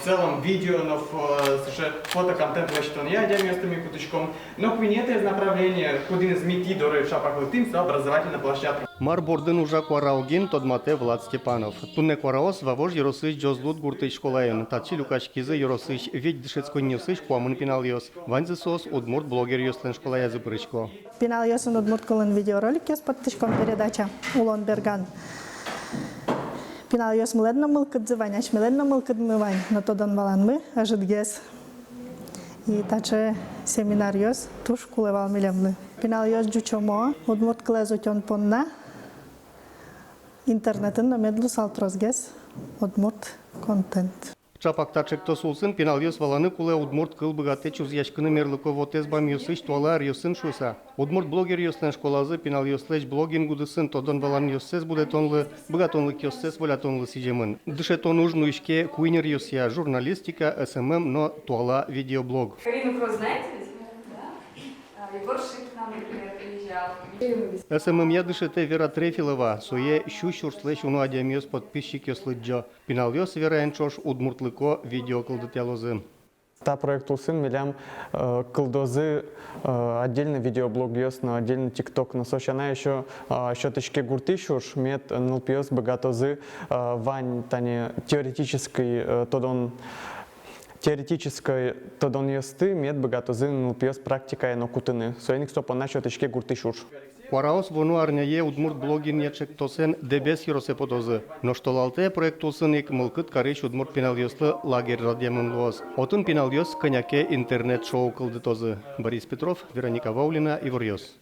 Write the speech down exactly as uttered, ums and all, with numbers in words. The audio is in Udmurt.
В целом видео но фо-, сыӵе фотоконтент лэсьтонъя адямиосты ми кутӥськом. Но куинетӥез направление, кудӥныз ми тӥ доры чапак лыктӥм, со образовательная площадка. Мар бордын ужа куара огин, тодматэ Влад Степанов. Туннэ куараос Вавож ёросысь Ӟозлуд гуртысь школаын. Татчы люкаськизы ёросысь вить дышетсконниосысь куамын пиналъёс. Ваньзы соос удмурт блогеръёслэн школаязы пырисько. Пиналъёсын удмурт кылын видеороликъёс поттӥськом, передача «Улон берган». Пиналъёсмылэн но мылкыдзы вань, асьмелэн но мылкыдмы вань, но тодон-валанмы ӧжытгес. И таӵе семинаръёс туж кулэ вал милемлы. Пиналъёс ӟучомо удмурт кылэз утён понна интернетын но мед луысал тросгес удмурт контент. Чапак та ӵектос улсын пиналъёс валаны кулэ удмурт кыл быгатэз чузъяськыны мерлыко вотэс бамъёсысь туала аръёсын шуыса. Удмурт блогеръёслэн школазы пиналъёслэсь блогинг удысын тодон-валанъёссэс будэтонлы, быгатонлыкъёссэс волятонлы сӥземын. Дышетон уж нуиське куинеръёсъя: журналистика, эс эм эм но туала видеоблог. Карину Кроз знаете ведь? Да. А, Егор Шип к нам, например, приезжал. Эс эм эм-я дышетэ Вера Трефилова, сое сю сюрслэсь уно адямиос подписчикъёс лыдӟо. Пиналъёс Вераен ӵош удмуртлыко видео кылдытъялозы. Та проект улсын милям, э, кылдозы, э, отдельно видеоблогъёс но, отдельно тикток но. Со сяна ещё, э, сётӥське гуртысь уж, мед нылпиос быгатозы, э, вань тани теоретической, э, тодон, теоретической тодонъёсты мед быгатозы нылпиос практикае но кутыны. Соин ик со понна сётӥське гуртысь уж. Куараос вуоно арняе удмурт блогинъя ӵектосэн Дэбес ёросэ потозы. Нош толалтэ проект улсын ик мылкыд карись удмурт пиналъёслы лагерь радъямын луоз. Отын пиналъёс кӧня ке интернет-шоу кылдытозы. Борис Петров, Вероника Ваулина, «Иворъёс».